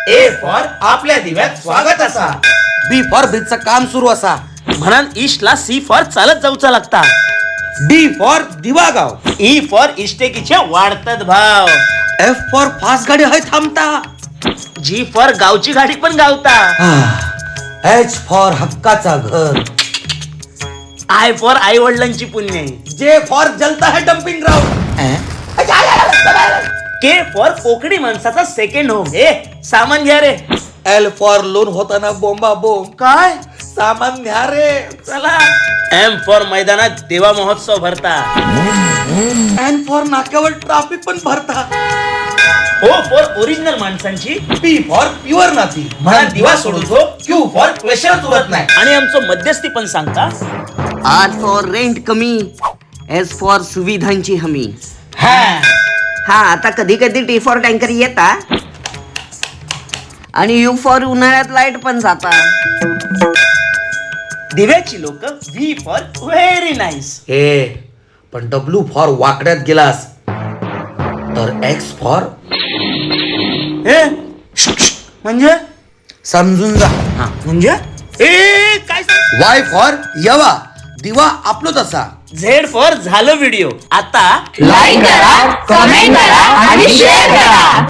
A for आपल्या दिव्यात स्वागत असा. बी फॉर ब्रिजचा काम सुरू असा. म्हणान ईस्टला सी फॉर चालत जाऊचा लागता. डी फॉर दिवा गाव. ई फॉर इस्टेकीचे वाढतात भाव. एफ फॉर फास्ट गाडी हय थांबता. जी फॉर गावची गाडी पण गावता. एच फॉर हक्काचा घर. I for I वडिलांची पुण्य. जे फॉर जलता है डम्पिंग ग्राउंड. के फॉर कोकणी माणसाचा सेकंड होम. ए, सामान घ्या रे. एल फॉर लोन होताना बोंबा बोंब. काय? सामान घ्या रे. चला. एम फॉर मैदानात देवा महोत्सव भरता. एन फॉर नाक्यावर ट्राफिक पण भरता. ओ फॉर ओरिजिनल माणसांची. पी फॉर प्युअर नाती. म्हणा दिवा सोडून झोप. क्यू फॉर क्वेश्चनच उरत नाही. आणि आमचं मध्यस्थी पण सांगता. आर फॉर रेंट कमी, एस फॉर सुविधांची हमी. हा. हा, आता कधी कधी टी फॉर टँकर येता आणि you for उन्हाळ्यात लाईट पण जाता. दिव्याची लोक व्ही फॉर व्हेरी नाईस. हे, पण डब्ल्यू फॉर वाकड्यात गेलास तर एक्स फॉर हे, म्हणजे? समजून जा. म्हणजे ए काय? वाय फॉर यवा दिवा आपलो तसा. झेड फॉर झालं व्हिडिओ आता. लाईक करा, कमेंट करा आणि शेअर करा.